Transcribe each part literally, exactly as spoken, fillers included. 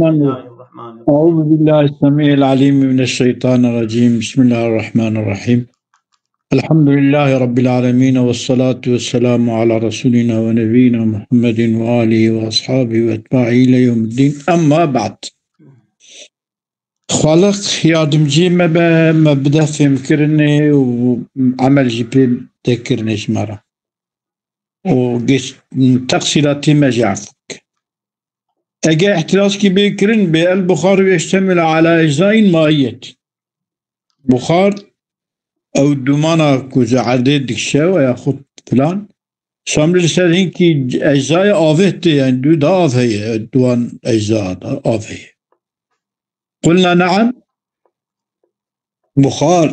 الرحمن الرحيم. أعوذ بالله السميع العليم من الشيطان الرجيم. بسم الله الرحمن الرحيم. الحمد لله رب العالمين، والصلاة والسلام على رسولنا ونبينا محمد وآله وأصحابه وأتباعه إلى يوم الدين. أما بعد. Xaliq yardimcî me be, me bide fêmkirinê û emel jî pê de kirinê ji me re. Û geç-, teqsîratê me jî efû bike. Ege îhtirazkî bê kirin bê, el buxar yeştemil ala eczain maiyet. Buxar ew dumana ku ji erdê dikişe û ya xwe filan, şamil ser hinkî eczayê avê tê, yani du da av heye, duwan ecza da av heye. Qulna ne'em, buxar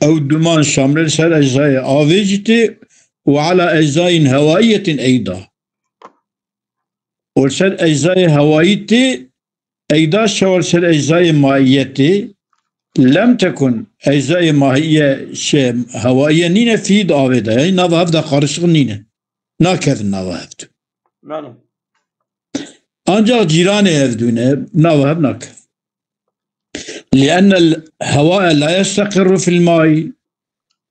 ew duman şamil ser eczayê avê jî tê û ala eczayin hewaiyetin eyda. Û ser eczayê hewayî tê, eyda şewal ser eczayê maiyetê, lem tekun, eczayê mahiye şey, hewaiye nîne fî di avê de, yani nava hev de qarişiq nîne. Nakevin nava hev de. Belê. Ancak cîranê hev dû ne, nava hev nakevin. Li'ennel hewa la yestaqirru fil mai.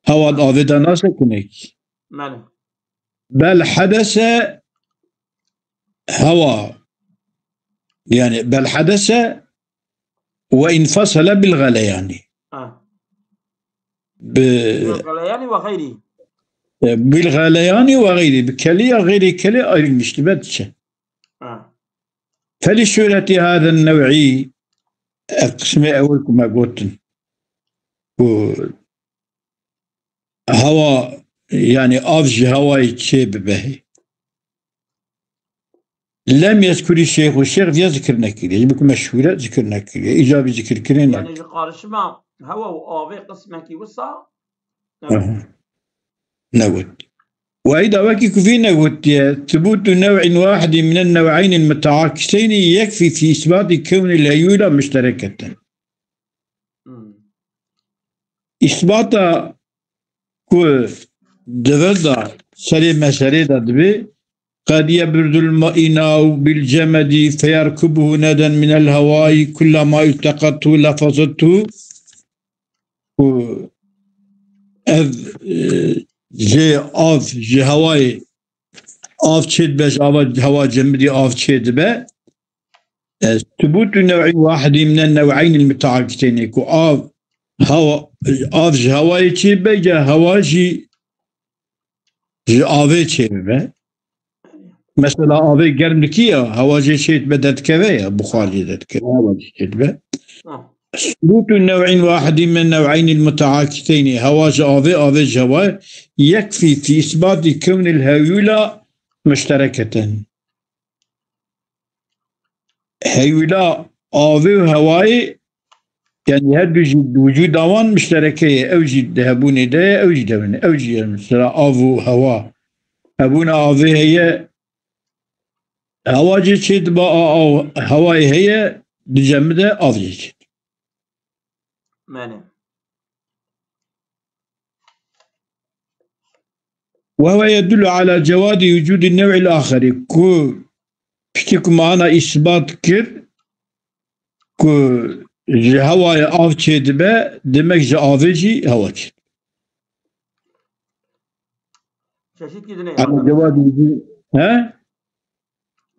Hewa di avê de nasekine kî. Belê. Bel hedese hewa. Yani bel hedese ve infasale bil galeyani. Ha. Bi Bil galeyani ve gayri. E, bil galeyani ve gayri. Bi kelî ya gayri kelî ayrılmıştı. Betçe. Ha. Felî şûretî hâden new'î, ev qismê ewil ku me gotin, ku hewa, yani av ji hewayê çê bibe. Lem yezkurî şêx û şêx viya zikir nekiriye. Ji bo ku me şûret zikir nekiriye. Îcabî zikir kirin Yani ji qarşima hewa û avê qismekî wisa Aha. Negot. Û eyda wekî ku vî negotiye, ثبوت نوع واحد من النوعين المتعاكسين يكفي في إثبات كون الهيولة مشتركة. Hmm. Îsbata ku di vir de serê meselê de dibê, قد يبرد الماء بالجمد فيركبه ندى من الهواء كلما التقته لفظته. Ku ev, e, jê av, ji hewayê, av çê dibe, ji ava, hewa cemidî av çê dibe. E, ثبوت نوع واحد من النوعين المتعاكسين. Ku av, hewa, av ji hewayê çê bibe, ya hewa jî ji avê çê bibe. Mesela avê germ dikî ya, hewa jê çê dibe, derdikeve ya, buxar jê derdikeve, hewa jê çê dibe. Ah. ثبوت نوع واحد من النوعين المتعاكسين. Hewa ji avê, avê ji hewa, يكفي في إثبات كون الهيولة مشتركة. Heyula avê û hewayê, yani her du jî wicûda wan muştereke ye. Ew jî di hebûnê de ye, ew jî di hebûnê. Ew jî ye, mesela av û hewa. Hebûna avê heye, hewa jê çê dibe, a, a, hewayê heye, dicemide av jê çê dibe. Belê. وهو يدل على جواز وجود النوع الآخر. Ku piştî ku me ana îsbat kir ku ji hewayê av çê dibe, demek ji avê jî hewa çê dibe. Çeşîtkî dinê Ama yani. Cevaz wicûd, he?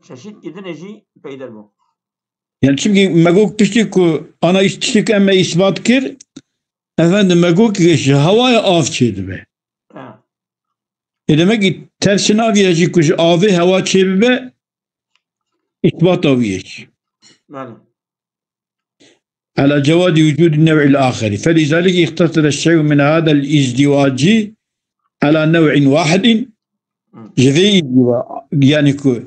Çeşîtkî dinê jî peyder bû. Yani çünkü me got piştî ku ana îs-, piştî ku em me îsbat kir, efendim me got ki ji hewayê av çê dibe. Ha. E demek ki tersine aviye jî ku ji avê hewa çê bibe, îsbata wî ye jî. Belê. على جواز وجود النوع الآخر. فلذلك اقتصر الشيء من هذا الازدواج على نوع واحد. Ji vê îzdiwa-, yani ku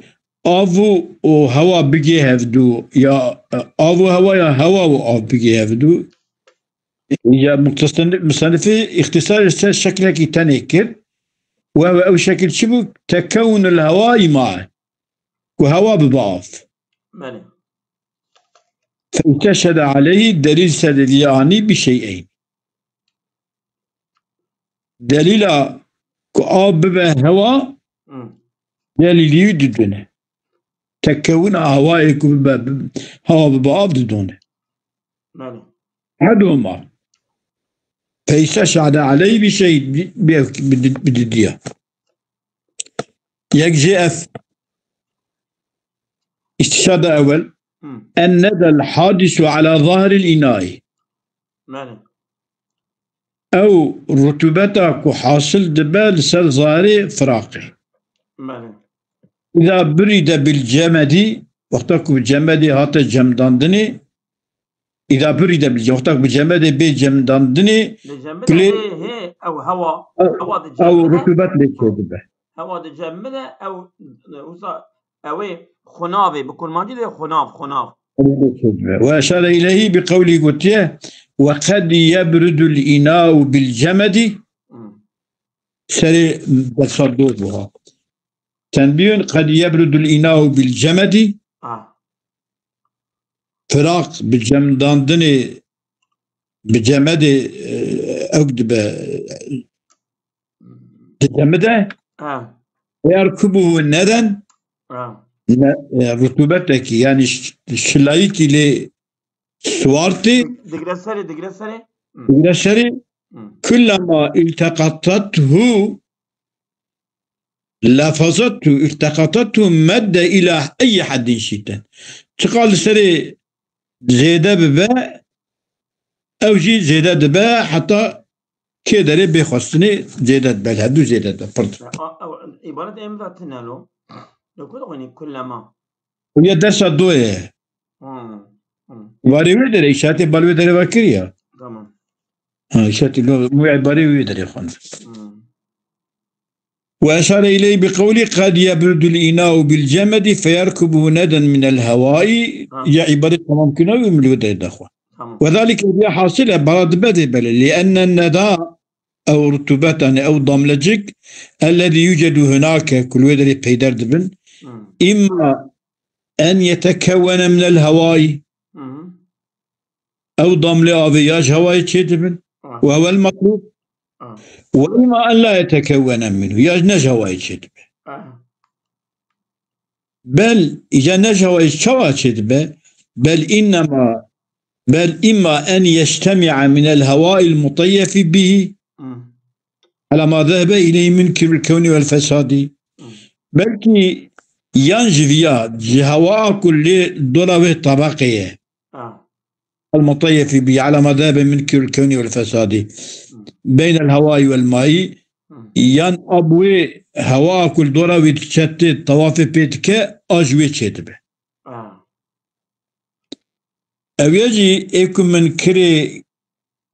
av û, û hewa bigê hevdû, ya, e, av û hewa ya hewa û av bigê hevdû. Ya muxtesenif-, musenifî îxtisar ser şeklekî tenê kir. Û ew, ew şekil çi bû? Tekewunul hewa îma. Ku hewa bibe av. Belê. فاستشهد عليه, delîl ser vî anî bi şey'eyn. Delîla ku av bibe hewa, Hı. delîlî wî didine. Tekewina hewayê ku bibe, bi-, hewa bibe av didone. Belê. Hedûma. Peyse şade aleyh bir şey, bi-, bi-, bi-, bi-, didiya. Yek jê ev. İstişada ewel. Hı. En nedel hadisu ala zahiril inai. Belê. Ew rutubeta ku hasil dibe li ser zarê firaqê. Belê. Îza buride bil cemedî, wexta ku bi cemedê hate cemdandinê, îza buride bil, wexta ku bi cemedê bê cemdandinê, Li cemidê kulê hê, hê, ew hewa, ew, hewa di ew cemidê, rutubet lê çêdibe. Hewa di cemidê, ew, wisa, ew ê xunavê, bi kurmancî dê xunav, xunav. Ve eşare ileyhi bi qewlî gotiye, "Ve qed yebrudul inau bil cemedi." Hmm. Serê bersa do buha. Tenbiyun qed yebrudul inau bil cemedi. Ah. Firaq bi cemdandinê, bi cemedê, e, ew dibe, di cemide. Ha. Eğer kubuhu neden, Ha. ne, e, rutubetekî, yani ş-, şilayîkî lê suwartî. Digre serê, digre serê. Hı. Digre serê, Hı. kullema ilteqatathu, lafazathu, ilteqatathu medde ila eyyi haddin şîten. Çiqa li serê zêde bibe, ew jî zêde dibe, heta kê derê bê xwestinê zêde dibe, li hevdû zêde dibe, pir dibe. A, a, îbaret em da tine lo. Li ku dixwînî kullema? Û ya dersa do ye. Hmm, hmm. Barê wê derê, îşaretê bal wê derê ve kiriye. Tamam. Ha, îşaretê lo, wê barê wê derê xwend. Hmm. Ve eşare ileyhi bi qewlî qed yebrudul inau bil cemedi feyerkubuhu neden minel hewai. Ha. Ya îbaret tamam kina wê min wê derê daxwe. Tamam. Ve zalike diye hasil e, bara dibe dê belê. Li enne neda ew rutubet, yani ew damlecik, ellezî yucedu hunake, ku li wê derê peyder dibin, Hmm. imma en yetekewwene minel hewai, Hı hı. ew damlê avê ya ji hewayê çêdibin, Ah. ve huwel metlûb, Ah. ve imma en la yetekewwene minhu, ya ne ji hewayê çêdibe. Ah. Bel, îca ne ji hewayê çawa çêdibe, bel innema, bel imma en yeştemi'a minel hewail muteyyefi bihi, Hı. ala ma zehebe ileyhi munkirul kewni vel fesadi. Hı. Belkî yan ji viya, ji hewa ku lê dora wê tebeqê ye. Ha. El muteyyefi bi ala ma zehebe munkirul kewni vel fesadi. Hı. Beynel hewai vel mai. Hı. Yan ab wê hewa ku li dora wê diçe tê tewafê pê dike, a ji wê çêdibe. Ha. Ew ya jî ê ku min kirê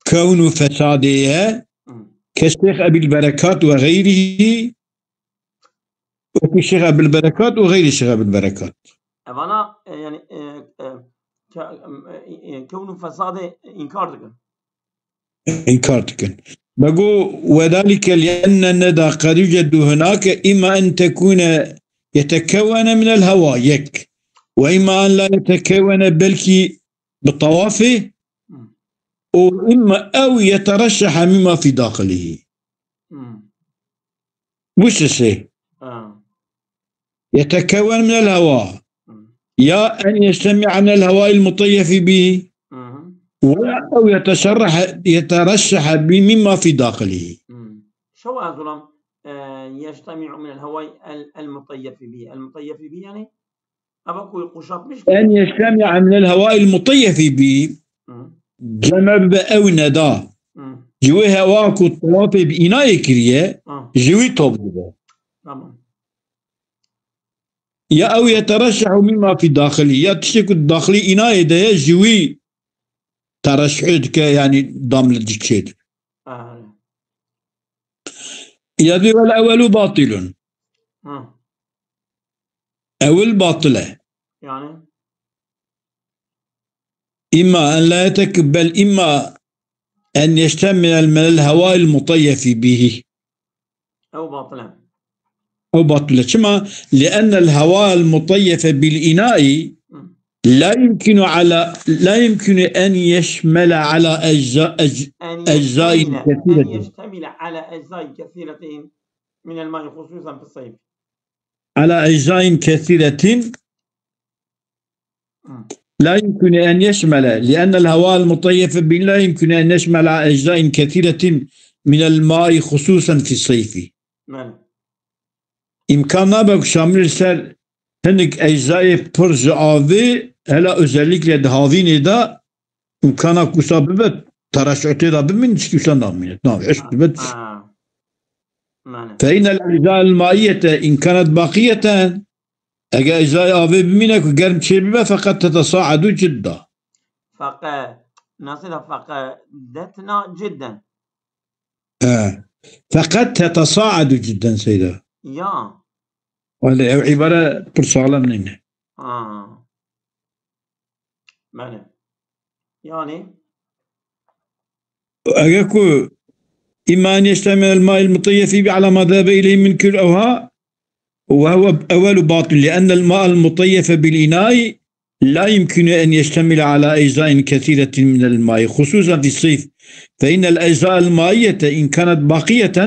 kewn û fesadê ye, Hmm. ke Şêx Ebil Berekat ve xeyrî, wekî Şêx Ebil Berekat û xeyrî Şêx Ebil Berekat. Evana, e, yani, e, e, ke-, e, e, kewn û fesadê înkar dikin. Înkar dikin. Bego, "Ve zalike li enne neda qed yucedu hunake imma en tekune yetekewwene minel hewa", yek. "Ve imma en la yetekewwene", belkî bi tawafê, Hmm. "û imma ew yetereşşehe mimma fî daxilihî." Hmm. Bu sisê. Ha. Yetekewwen minel hewa. Hmm. Ya en yeştemi'a minel hewail muteyyefi bihi. Hı hı. Ve ev yeteşerrehe, yetereşşehe bi mimma fî daxilihî. Hmm. Şewa ez ulam, e, yeştemi'u minel hewai el, el muteyyefi bihi. El muteyyefi bihi yani? Eva ku kuşatmış. En yeştemi'a minel hewail muteyyefi bihi. Hı. Cem bibe ew neda. Hı. Ji wê hewa ku tewafê bi înayê kiriye, Hı. ji wî top dibe. Tamam. Ya ew yetereşşehu mimma fî daxilî, ya tiştê ku daxilî înayê de ye, ji wî tereşhû dike, yanî damlicik çêdibe. Aha. Ya dî vel ewelu batilun. Ha. Ewil batil e. Yani? Imma en la yetek-, bel imma en yeştemil minel hewail muteyyefi bihi. Ew batil e. Ew batil e. Çima? Li'ennel hewail muteyyefe bil inai Hı. la yumkinu ala, la yumkinu en yeşmela ala ecza-, ec-, En eczain yeştemile, en kesiretin. yeştemile ala eczain kesiretin minel ma'i hususan fis sayf. Ala eczain kesiretin لا يمكن أن يشمل، لأن الهواء المطيف ب-، لا يمكن أن يشمل أجزاء كثيرة من الماء، خصوصا في الصيف. Belê. Îmkan nabe ku şamil ser hinek eczayê pir ji avê, hela özellikle di havînê de îmkana ku wisa bibe, tereşuhtê de bimîn, çikî wisa namîne. Navê hişk dibe. Ha. Belê. فإن الأجزاء المائية إن كانت باقية، eger eczayê avê bimîne ku germ çê bibe, فقد تتصاعد جدا. Feqe-, nasıl da feqedetna cidden. He. فقد تتصاعد جدا, Seyda. Ya. Wele, ew îbare pir saxlem nîne. Ha. Belê. Yani? Eger ku إما أن يشتمل الماء المطيف به على ما ذهب إليه من كل أوها، وهو أول باطل، لأن الماء المطيف بالإناء لا يمكن أن يشتمل على أجزاء كثيرة من الماء، خصوصا في الصيف، فإن الأجزاء المائية إن كانت باقية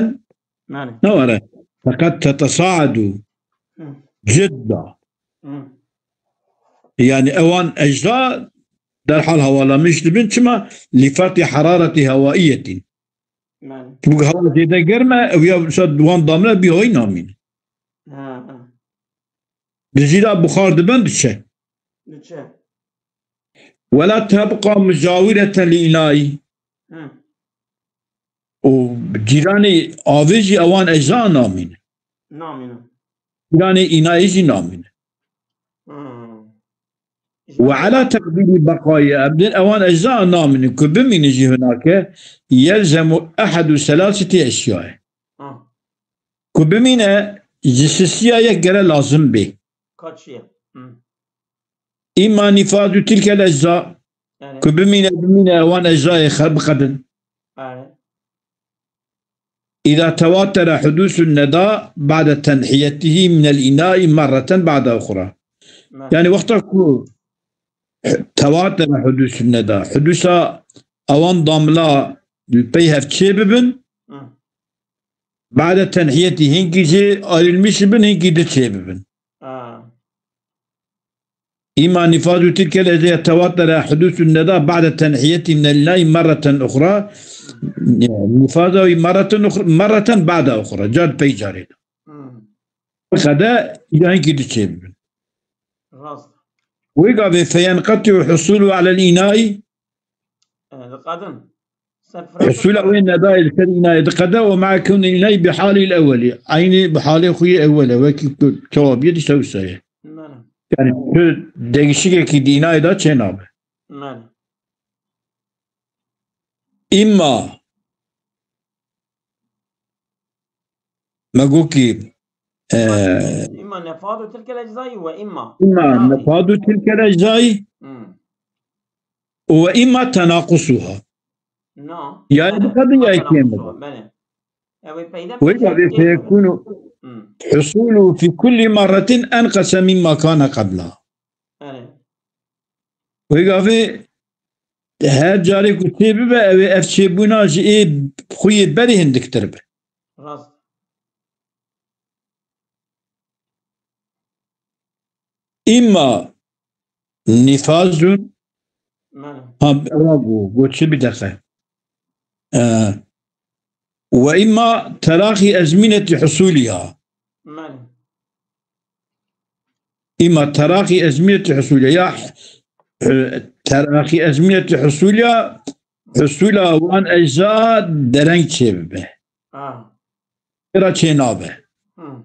Belê. نوعا فقد تتصاعد Hı. جدا. Hı. Yani ewan ecza derhal hawalamiş dibin, çima? لفرط حرارة هوائية. Belê. Çimkî hewa zêde germ e, ew ya wisa wan damle bî hoy namîne. Ha, ha. Di jî de buxar dibin diçe. Diçe. ولا تبقى مجاورة لإناء. Hı. Û cîranê avê jî ewan ecza namîne. Namîne. Cîranê înayê jî namîne. Hı. وعلى تقدير بقاء أبد, ewan ecza namîne ku bimîne jî hunake, يلزم أحد ثلاثة أشياء. Ha. Ku bimîne ji sisiya yek gere lazim bê. Kaçiye? Hı. إما نفاذ تلك الأجزاء. Yani. Ku bimîne, bimîne ewan eczayê xer biqedin. Yani. إذا تواتر حدوث الندى بعد تنحيته من الإناء مرة بعد أخرى. Belê. Yani wexta ku tewatere hudûs neda, hudûsa ewan damla li pey hev çê bibin, Hı. بعد تنحيته, hinkî jê ayrılmış bibin, hinkî di çê bibin. Ha. إما نفاذ تلك الأجزاء تواتر حدوث الندى بعد تنحيته من الإناء مرة أخرى. Yani, نفاذه مرة أخرى، مرة بعد أخرى. Car pey carê de. Hmm. Qede ya hinkî di çê bibin. Rast. Wê gavê فينقطع حصوله على الإناء. E, diqedin. Husula wê nedayê li ser înayê diqede û مع كون الإناء بحاله الأول. Eynî bi halê xwe yê ewel e, wekî ku çawa bûye dîsa wisa ye. Belê. Yani tu değişikekî di înayê de çênabe. Belê. إما Me got ki, e, إما نفاذ تلك الأجزاء وإما إما تناقض. نفاذ تلك الأجزاء Hmm. وإما تناقصها. Na. Ya تناقضها, diqedin ya kêm. Belê. Ew ê peyda Wê bike gavê kêm. فيكون Hmm. حصوله في كل مرة أنقص مما كان قبلها. Belê. Wê gavê her carê ku çê bibe, ew ê ev çêbûna ji ê xwe yê berê hindiktir be. Rast. إما نفاذ. Belê. Ha, ewa got, got çi bir dakika. Ee, وإما تراخي أزمنة حصولها. Belê. إما تراخي أزمنة حصولها. Ya, e, تراخي أزمنة حصولها, husula wan ecza dereng çê bibe. Ha. Ra çê nabe. Hmm.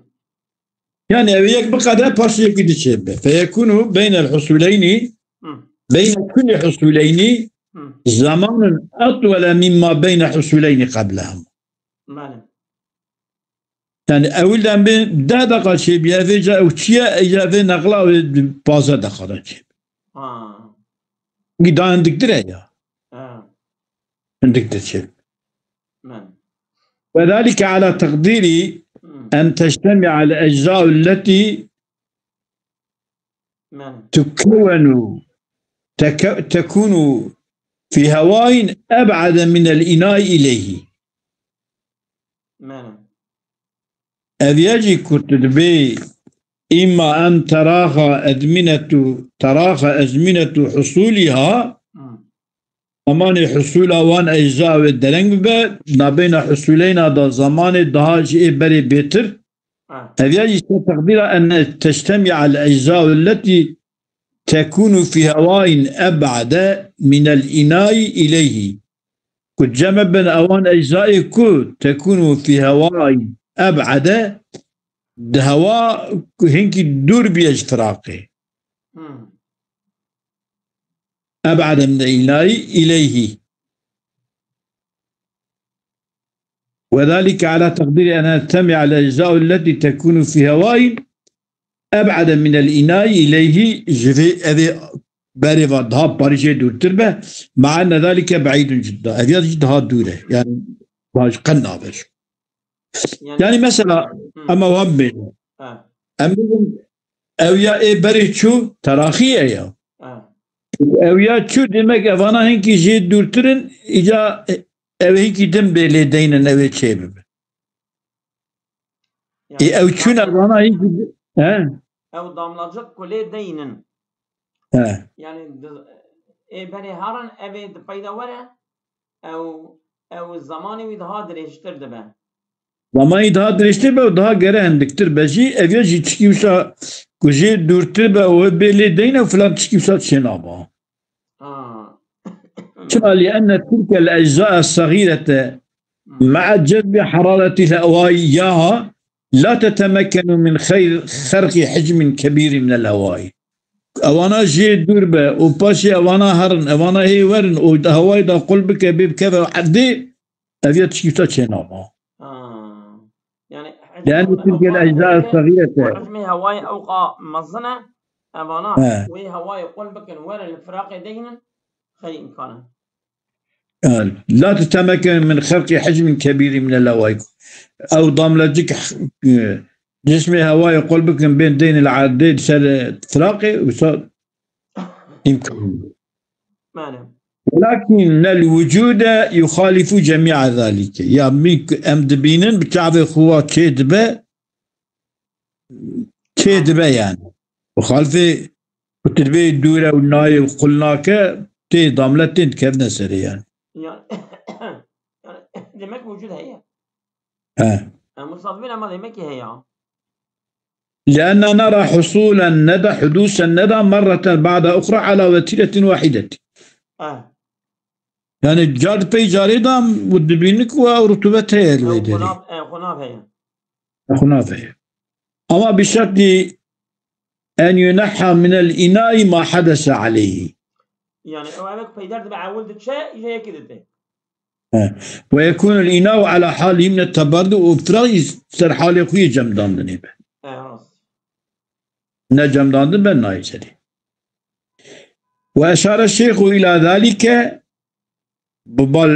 Yani ev yek biqede, paş yekî di çê bibe. فيكون بين الحصولين, Hmm. بين كل حصولين Hmm. زمان أطول مما بين حصولين قبلهما. Belê. Yani ewilden bi deh deqa çê bîye, vêca ew çiye, êca vê neqla wê pazdeh deqa de çê. Ha. Wî da hindiktir e ya. Ha. Hindiktir çê. Belê. وذلك على تقدير Hmm. أن تجتمع الأجزاء التي Belê. تكون، تك-، تكون في هواء أبعد من الإناء إليه. Belê. Ev ya jî ku tu dibê إما أن تراخى أزمنة، تراخى أزمنة حصولها, Hmm. Zemanê husûla wan ecza wê dereng bibe, nabeyna husûleyna da zemanê daha ji ê berê bêtir. Ah. Ev ya jî ser teqdîra أن تجتمع الأجزاء التي تكون في هواء أبعد من الإناء إليه. Ku cem bin ewan eczayê ku تكون في هواء أبعد, di hewa ku hinkî dûr bûye ji firaqê. Hmm. أبعد من الإناء إليه. وذلك على تقدير أن تجتمع الأجزاء التي تكون في هواء أبعد من الإناء إليه, ji vê evê berê va daha parî jê dûrtir be, مع أن ذلك بعيد جدا. Ev ya jî daha dûr e. Yani, baş qen nabe. Yani, Yani mesela, hmm. Ama wan bêjin. Ha. Em bêjin, ew ya ê berê çû, teraxî ye ya. Ha. Ew ya çû, demek evana hinkî jê dûrtir in, îca ew hinkî din bê lê deynin ew ê çê bibe. Yani, Ê ew çûn damla- evana hinkî din, he? Ew damlacik ku lê deynin. He. Yani, di- ê berê herin, ev ê di peyda were, ew, ew zemanê wî daha dirêjtir dibe. Zemanî daha dirêjtir be û daha gere hindiktir be jî, ev ya jî tişkî wisa ku jê dûrtir be û bê lê deyne filan tişkî wisa çê naba. Ha. Çima? لأن تلك الأجزاء الصغيرة مع جذب حرارة الهواء إياها لا تتمكن من خير-، خرق حجم كبير من الهواء. Ewana jê dûr be û paşê ewana herin, ewana hê werin û di hewayê de qul bike, bê bikeve erdê, ev ya tişkî wisa çê naba. Ha. Yani, لأن تلك الأجزاء الصغيرة. Hecmê hewayê ewqa mezin e, evana He. wê hewayê qul bikin, werin li firaqê deynin, xeyrî imkan e. Yani, لا تتمكن من خرق حجم كبير من الهواء. Ew damlecik, e, cismê hewayê qul bikin, bên deynin li erdê, ser, e, firaqê, wisa imkan. Mane. ولكن الوجود يخالف جميع ذلك. Ya min ku em dibînin bi çavê xwe wa çê dibe, çê dibe yani. Muxalifê ku tu dibê dûr e û nayê û qul nake, tê damle tên dikevine serê yani. Yani, yani, demek vücud heye. He. Yani, musadifin ama demek ki heye. لأن نرى حصول الندى، حدوث الندى مرة بعد أخرى على وتيرة واحدة. Ah. Yani car pey carê de û dibînin ku ew rutubet heye li wê derê. Xwe nav-, e, xwe nav heye. Xwe nav heye. Ama بشرط أن ينحى من الإناء ما حدث عليه. Yani, ew evek peyder dibe, ewil diçe, îje yekê dite. He. ويكون الإناء على حاله من التبرد û firaq jî ser halê xwe yê cemdandinê be. E, rast. Ne cemdandin be nayê serê. وأشار الشيخ إلى ذلك, bi bal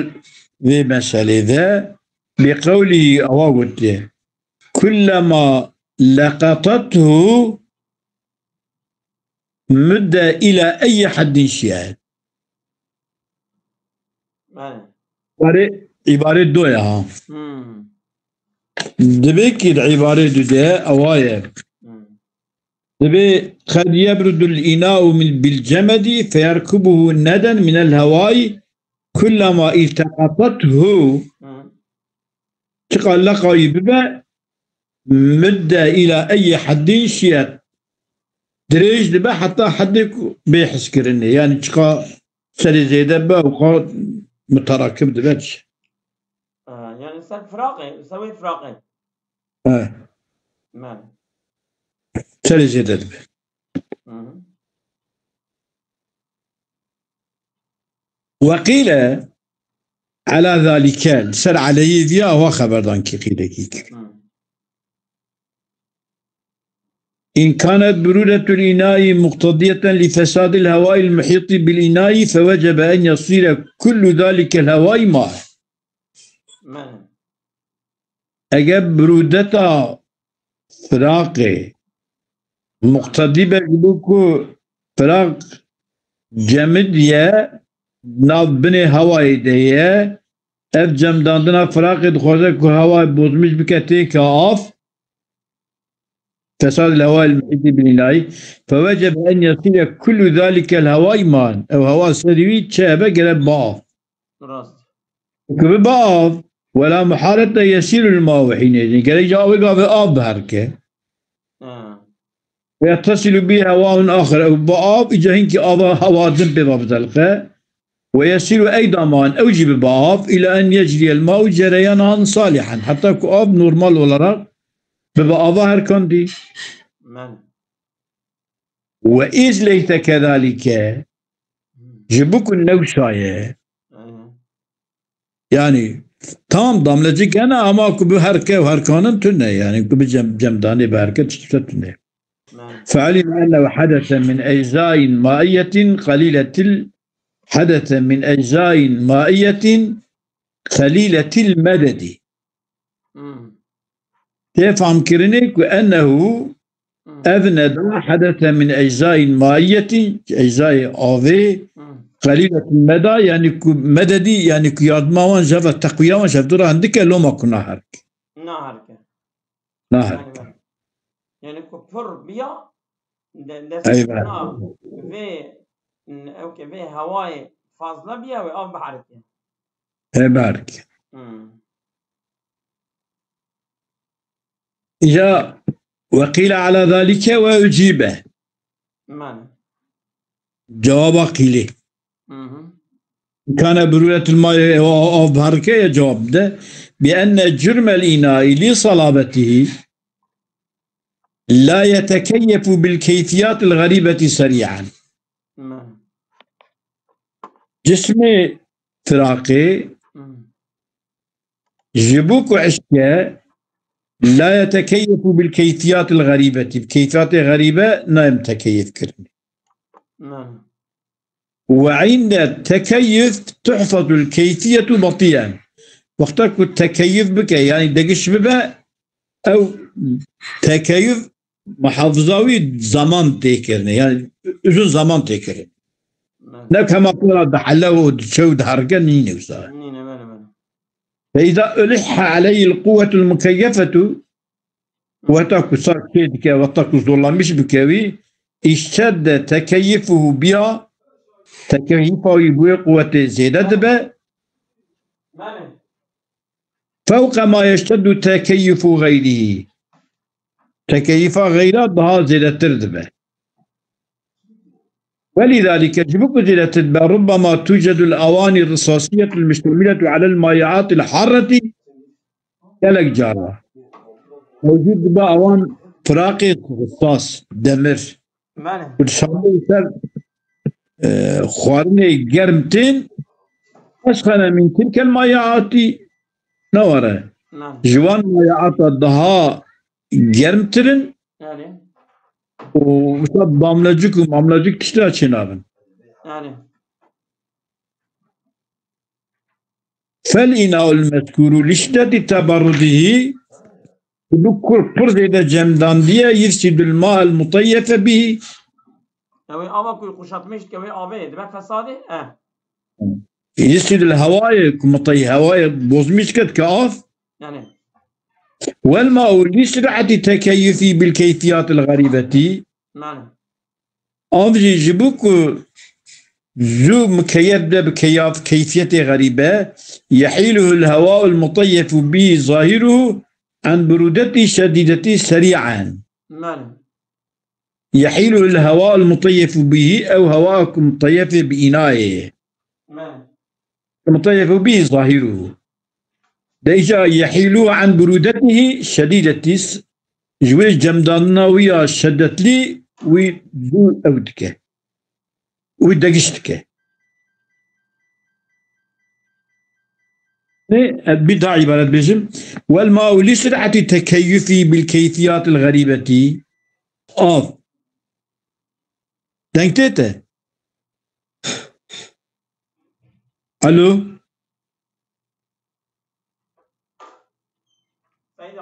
vê meselê de, بقوله, ewa gotiye, كلما لقطته مد إلى أي حد شاءت. Belê. Îbarê, îbarê do ye ha. Hmm. Dibê kî di îbarê du de ewa ye. Hmm. Dibê قد يبرد الإناء من، بالجمد فيركبه ندى من الهواء كلما التقطته. Hmm. Çiqa leqa wî bibe, مد إلى أي حد شاءت. Dirêj dibe heta hedê ku bê hizkirinê. Yani çiqa serê zêde be û xwe mutarakib dibe çi. Ha, yani ser firaqê, ser wê firaqê. He. Me. Serê zêde dibe. Hı hı. وقيل على ذلك, li ser eleyê viya wa xeberdankî qîlekî kir. Hı. إن كانت برودة الإناء مقتضية لفساد الهواء المحيط بالإناء فوجب أن يصير كل ذلك الهواء ماء. Me. Eger birûdeta firaqê muqtedî be ji bo ku firaq cemid ye, nav binê hewayê de ye, ev cemdandina firaqê dixwaze ku hewayê bozmîş bike têke av, فساد الهواء المحيط بالإناء، فوجب أن يصير كل ذلك الهواء ماء. Ew hewa serî wî çi hebe gere biav. Rast. Ku bi biav, ولا محالة يسيل الماء حينئذ. Gerek ji avê gavê av biherike. Ha. ويتصل به هواء آخر. Ew bi av, îca hinkî ava hewa din pê ve bitelqe. ويسيل أيضا ماء. Ew jî bi biav. إلى أن يجري الماء جريانا صالحا. Heta ku av normal olarak bi biava herkandî. Men. وإذ ليس كذلك. Hmm. Ji bo ku ne wisa ye. Aynen. Yani tam damlecik hene ama ku bi herke û herkanin tune. Yani ku bi cem, cemdanê bi herke tişte tune. Aynen. فعلم أنه حدث من أجزاء مائية قليلة ال-، حدث من أجزاء مائية قليلة المدد. Hmm. Tê famkirinê ku ennehu Hmm. ev neda hedese min eczayin maiyetî, eczayê avê, Hmm. qelîletil meda, yani ku mededî, yani ku yardima wan jeve, teqwiya wan jevdura hindike loma ku naherike. Naherike. Naherike. Yani, yani ku pir biya, de-, Eyvah. destkirina vê, n-, ew ke vê hewayê fazla biya wê av biherike. Hê biherike. Hmm. Îja وقيل على ذلك وأجيب. Mane. Cewaba qîlê. Hı hı. Kane birûretil mayê, ew av, av herike ye cewab de. Bi enne cürmel înaî li salabetihi la yetekeyyefu bil keyfiyatil garîbeti serî'en. Mane. Cismê firaqê Hı. ji bo ku eşke la yetekeyyefu bil keyfiyatil garîbeti, bi keyfiyatê garîbe nayem tekeyyif kirin. Hı. Ve inde tekeyyuf tuhfazul keyfiyetu batiyen. Wexta ku tekeyyuf bike, yani degiş bibe, ew tekeyyuf muhafiza wî zaman tê kirine, yani uzun zaman tê kirine. Hı. Ne kema ku dihele û diçe û diherike nîne wisa. Nîne, bele, bele. Fe îza ulihhe aleyhil quwwetul mukeyyefetu, wexta ku sar çê dike, wexta ku zorlanmiş bike wî, iştedde tekeyyifuhu biha, tekeyyifa wî bi wê quwetê zêde dibe. Bele. Fewqe ma yeşteddu tekeyyifu xeyrî. Tekeyyifa xeyra daha zêdetir dibe. Welîzalike, ji bo ku zêdetir dibe, rubbema tucedul awanî risasiyetul muştemiletu alel mayiatil harreti, gelek cara mewcûd dibe awan firaqê risas, demir. Mane. Ku dişandin ser, e, xwarinê germ tên, esxene min tilkel mayaatî neware. Mane. Ji wan mayaata daha germtirin. Yani. Û wisa damlecik û mamlecik tiştira çênabin. Yani. Fel înaul mezkûru li şiddeti teberrudihî, bi kur pir zêde cemdandiye, yufsidul ma'el muteyyefe bihî. Ew ê ava ku kuşatmiş dike wê avê dibe fesadê, e. Yufsidul hewayê ku mutey-, hewayê bozmiş dike, dike av. Yani. Wel ma'u li sur'ati tekeyyufi bil keyfiyatil garîbeti. Yani. Av jî ji bo ku zû mukeyef be bi keyaf-, keyfiyetê xerîbe, yehîluhul hewaul muteyyefu bî zahiruhu an burûdetî şedîdetî serî'en. Mane. Yehîluhul hewaul muteyyefu bî, ew hewa ku muteyefê bi înayê ye. Mane. Muteyyefu bî zahiruhu. De îca yehîlu an burûdetihî şedîdetî, ji wê cemdanina wî ya şedetlî wî dûr ew dike. Wî degiş dike. Nê, ez bî da îbaret bêjim. Wel ma'u li sur'ati tekeyyufî bil keyfiyatil garîbetî. Av. Deng tê te? Alo?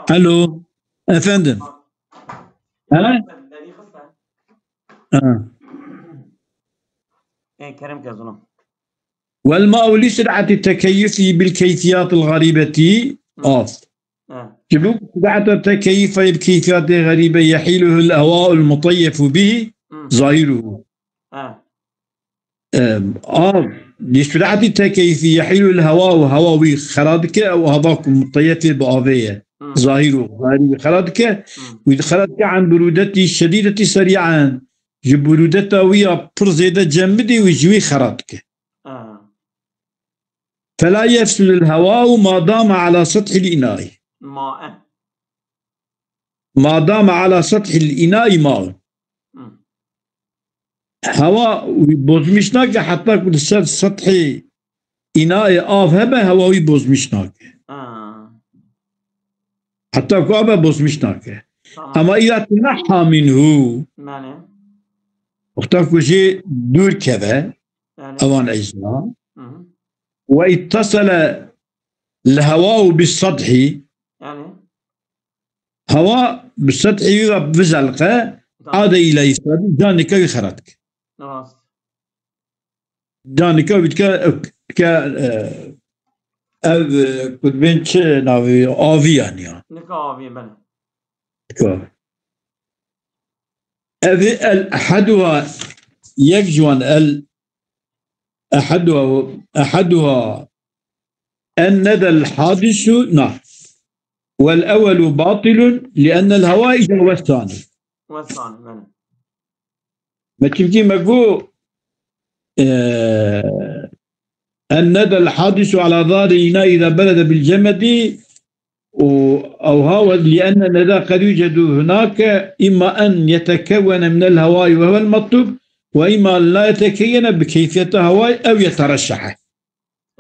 Alo, efendim. Ha? Ha. Ê, Kerem Kezuno. Wel ma'u li sur'ati tekeyyufi bil keyfiyatil garîbeti. Hı. Av. Ha. Ji bo ku istirahatê tekeyîfê bi keyfiyatê xerîbe yehîluhul hewa'ul muteyyefu bihî Hmm. zahiruhu. Ha. Em, av, li istirahatî tekeyîfî yehîluhul hewa û hewa wî xera dike, ew hava ku muteyyefê bi avê ye. Hmm. Zahîr û zahîrî wî xera dike. Hmm. Wî xera dike an burûdetî şedîdetî serî'en. Ji burûdeta wî ya pir zêde cem bidî û ji wî xera dike. Ha. Fela yefsudul hewa'u ma dama ala sethil înaî. Ma e. Ma dama ala sethil înaî maun. Hmm. Hewa wî bozmîş nake heta ku li ser sethê înayê av hebe, hewa wî bozmîş nake. Ha. Heta ku abe bozmîş nake. Tamam. Ama îza teneha minhu. Yani. Wexta ku jê dûr keve, Yani. evan ecza. Hı hı. Ve ittasele lil hewa'u bis sadhi. Yani. Hewa bi sethî wî ve bizelqe, Tamam. ade île îfsadî, caneke wî xera dike. Rast. Caneke wî dike, dike, e, ev, e, ku dibên çi navê avî yani ya. Nika avî, bele. Dike avî. Ev ê el eheduha, yek ji wan el eheduha, eheduha en nedel hadisu, na. Wel ewelu batilun li ennel hawaice wesani. Wesani, bele. Me çimkî me got, e, en nedel hadisu ala zari îna îza berede bil cemedi û ewha we li enne neda qed yucedu hunake imma en yetekewwene minel hewai ve huvel matlub ve imma en la yetekeyyene bi keyfiyete hewai ew yetereşşehe.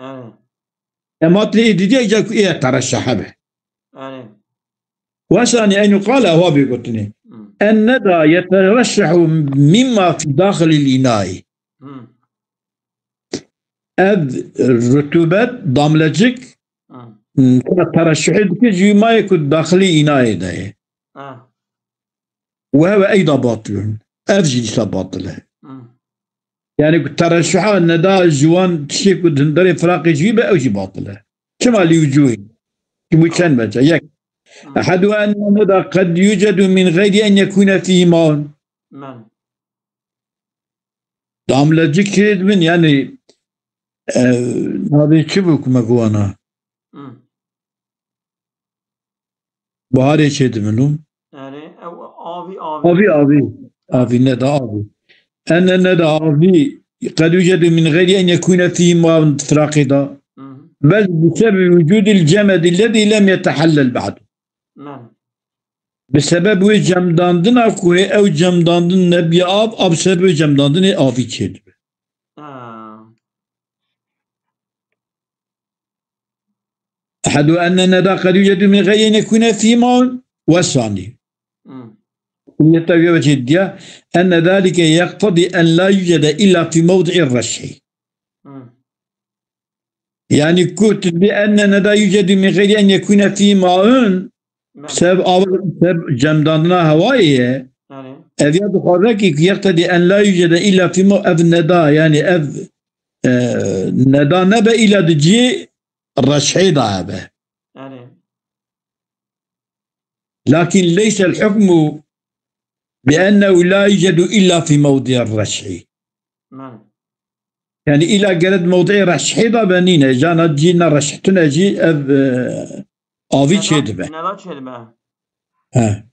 Yani. Emat lê ê didiya îca ku ê tereşşehe be. Yani. Wesani en yuqale ewa bê gotinê. Hmm. En neda yetereşşehu mimma fî daxilil înaî. Hmm. Ev rutubet, damlecik, Hmm. hmm, tereşşuhê dike ji wî mayê ku daxilî înayê de ye. Ha. Ve heve eyda batilun. Ev jî dîsa batil e. Hmm. Yani ku tereşuha neda ji wan tiştê ku di hundirê firaqê jî be, ew jî batil e. Çima li wucuhî? Ji bo çend beca? Yek. Hmm. Ehedu enne neda qed yucedu min gayri en yekune fîhî maun. Men. Damlecik çê dibin, yani, e, navê çi bû ku me guwana? Hmm. Buharê çê dibin û? Yani, ew avî, avî. Avî, avî. Avî, neda avî. Enne neda avî. Qed yucedu min gayri en yekune fîhî maun firaqê da. Hı hı. Bel bi sebebi wucudil cemedi lezî lem yetehellel ba'du. Hı. Bi sebeb wê cemdandina ku hê ew cemdandin nebiye av, a bi sebeb wê cemdandinê avî çêdibe. Ha. Ehedu enne neda qed yucedu min gayri en yekune fîhî maun ve sani. Hmm. Kulliyeta wê wecihê diya, enne zalike yeqtedî en la yucede illa fî mewdi'ir reşhi. Hmm. Yani ku tu dibî enne neda yucedu min gayri en yekune fîhî maun, Bele. Seb av, seb cemdandina hewayê ye. Yani. Ev ya dixwaze ki yeqtedî en la yucede illa fî mew-, ev neda, yani ev, e, neda nebe illa di cihê reşhê de hebe. Yani. Lakin leysel hukmu bi ennehu la yucedu illa fî mewdi'ir reşhi. Bele. Yani îla gere di mewdi'ê reşhê de be nîne. Jana cî ne reşh tune jî ev, e, avî Neda, çêdibe. Neda çêdibe. He.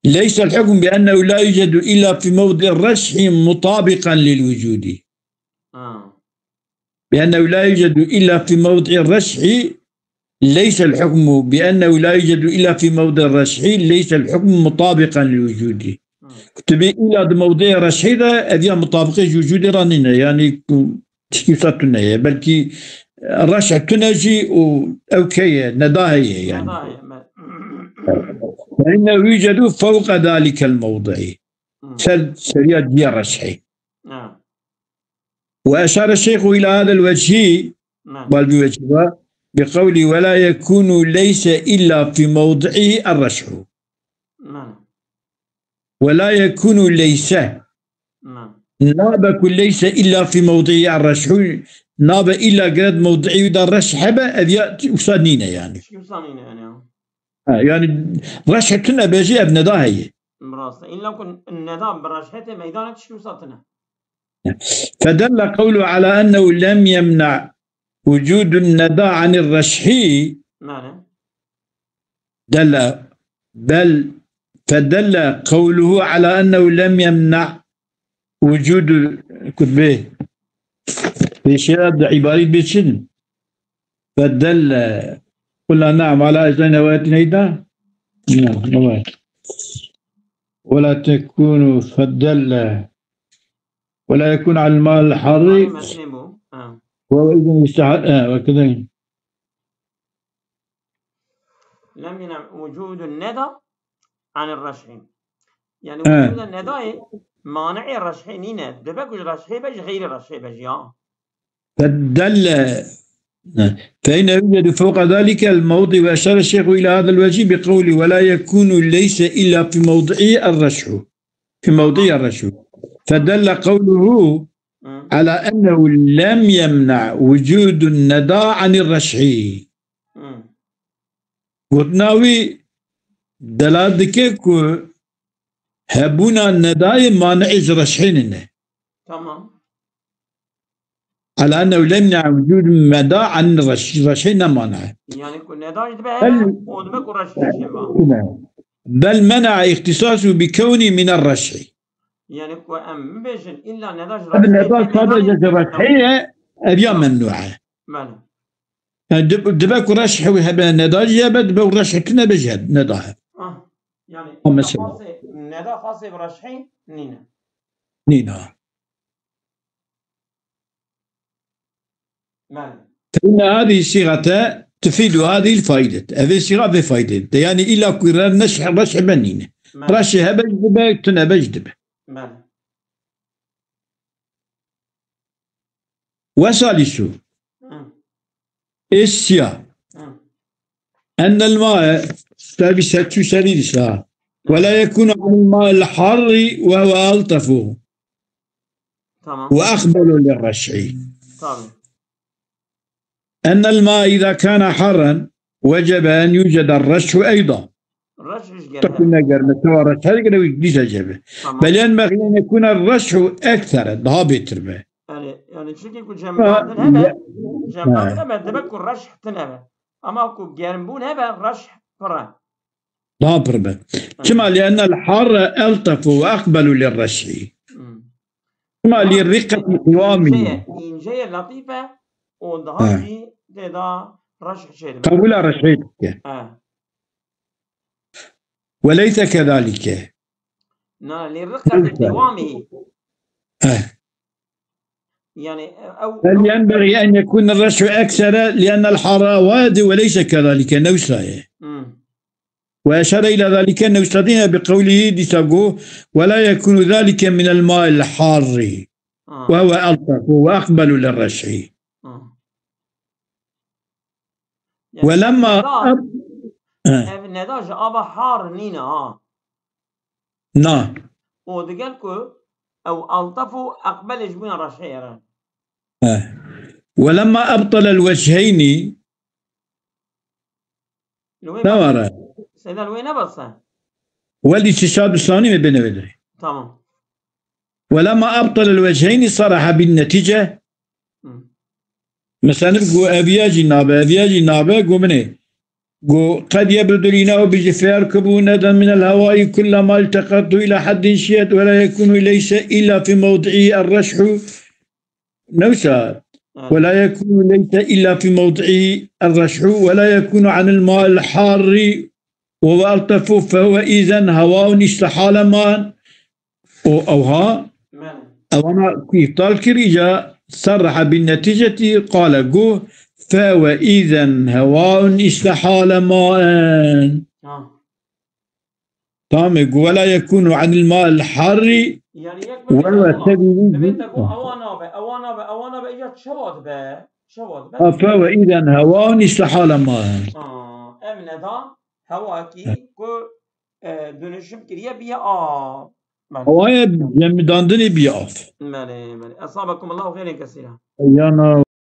Leysel hukmu bi ennehu la yucedu illa fî mewdi'ir reşhi mutabiqan lil wucudi. Ha. بأنه لا يوجد إلا في موضع الرشح، ليس الحكم بأنه لا يوجد إلا في موضع الرشح، ليس الحكم مطابقا للوجود. Hmm. Kutubê îla di mewdeyê reşhê de ev ya mutabiqê ji wicûdê re nîne. Yani ku tiştî wisa tune ye. Belkî reşh tune jî û ew ke ye, neda heye yani. Neda heye, me- فإنه يوجد فوق ذلك الموضع. Hmm. Ser, seriya diya reşhê. Ha. وأشار الشيخ إلى هذا الوجه، نعم. Bal vî wecî ve, بقوله: ولا يكون ليس إلا في موضعه الرشح. نعم. ولا يكون ليس. نعم. Nabe ku leyse illa fî mewdi'î er-reşhu, nabe illa geret mewdi'î wî de reşh hebe, ev ya wisa nîne yani. Tişkî wisa nîne yani, ha. Ha, yani reşh tune be jî ev neda heye. Rast e. Illa ku neda bi reşhê tê meydanê tişkî wisa tune. Fedelle qewlu ala ennehu lem yemna wucudun neda anir reşhi. Mane. Delle, bel, fedelle qewluhu ala ennehu lem yemna wucudu kutbe. Pêşiya de ibaret bê çi? Fedelle. Qulna naam ala ecdadina ve abaina neyda. Naam, evet. Ve la tekunu fedelle. Ve la yekun al mal harri. Metnê bu. Ha. Ve izin istihad. Ha, ve keda. Lem yena wucudun neda anir reşhi. Yani He. Wucuda nedayê mani'ê reşhê nîne. Dibe ku ji reşhê be, ji xeyrê reşhê be jî ya. Fedelle. Fe inne yujadu fewqa zalike el mewdi ve eşare şeyhu ila hadel vecî bi qewli ve la yekunu leyse illa fi mewdi'i er reşhu. Fi mewdi'i er reşhu. Fedelle qewluhu Hı. ala ennehu lem yemna wucudun neda anir reşhi. Hı. Gotina wî delal dike ku hebûna nedayê mani'ê ji reşhê nîne. Tamam. Ala ennehu lem yemna wucud neda an reş, reşhê ne mani'e. Yani ku neda jî dibe Bel- hebe, o dibe ku reş jî hebe. Bel mena'a ihtisasu bi kewni min er reşhi. Yani ku em bibêjin illa neda ji Ev reşhê neda tê sadece meydanê ji reşhê ye, ev ya Ha. memnû e. Belê. Yani dib-, dibe ku reş hew hebe neda jî hebe, dibe ku reş tune be jî neda hebe. Ah, yani Ha, mesela. Xasê, neda xasê bi reşhê nîne. Nîna. Belê. Fe inne hadihi sîgate tufidu hadihi faydet. Evê sîga vê fayde. De yani illa ku re neş reş hebe nîne. Belê. Reş hebe jî dibe, tune be jî dibe. Belê. Ve salisu. Hı. Ê siya. Hı. Ennel ma'e, tabi setçû serî dîsa. Ve la yekunu anil ma'il harri ve huve eltefu. Tamam. Ve ekbelu lirreş'i. Tabii. Ennel ma'e iza kana harran vecebe en yuceda reşhu eyda. Reş iş Takun gerek. ne germe, tewa reş her gere wî dîsa cebe. Tamam. Bel yenbexî en yekuna reşhu eksere, daha bêtir be. Yani, yani çünkü ku Ha, cemandin hebe, ya- cemandin Ha. hebe, demek ku reş tine be. Ama ku germbûn hebe, reş pir e. Daha pir be. Hı. Çima? Li ennel harre eltefu ve ekbelu lirreşhi. Hı. Çima? Li Ha, riqeti ince qiyamî. ye, ince ye, latîf e, o daha Ha. jî tê da reş çêdibe. Qebûla reşê dike. Ha. Ve leyse kezalike. Na, li riqeti Leyse. qiyamî. Eh. Yani, ew, Bel ew yenbexî en yekun reşu eksere li ennel harra wadi ve leyse kezalike. Newsaye. Hmm. Ve eşare ila zalike newsadine bi qewlihi dîsa go, ve la yekunu zalike minel ma'il harri. Ha. Ve huve eltefu ve ekbelu lirreş'i. Ha. Ve lemma neda, eb-, he. Ev neda ji ava har nîne ha. Na. O digel ku ew eltefu ekbelê ji bûna reşê ye re. He. Ve lemma ebtelel wecheyni Li wê Ne bas- were? Seyda li wê nebase. Welî çi şad û sanî me bêne vedire. Tamam. Ve lemma ebtelel wecheyni saraha bin netice. Hı. Mesela go eviya jî nabe, eviya jî nabe, go min ê. Go qed yebdul înahu bi jifê erkibû neden minel hewayî kullema ilteqetu ila heddin şiyet ve la yekunu leyse illa fi mewdi'î er-reşhu. Newsa, Evet. Ve la yekunu leyse illa fi mewdi'î er-reşhu ve la yekunu anil ma'il harri ve huve eltefu fehuve izen hewaun istihale ma'en. O ewha, Mane. Ewana ku îptal kir, îca serreha bin neticetî, qale gu, fehuve izen hewaun istihale ma'en. Ha. Tamam, gu ve la yekunu anil ma'il harri Yani yek ve ve la sebîlî divê te gu ewa nabe, ewa nabe, ewa nabe, îca çawa dibe? Çawa dibe? Ha, fehuve izen hewaun istihale ma'en. Ha, ev neda hewa ki ku, e, dönüşüm kiriye biye a. Belê. Ewa ye cemidandinê bî av. Belê, belê. Esabekum Allah xêrên kesîra. Yana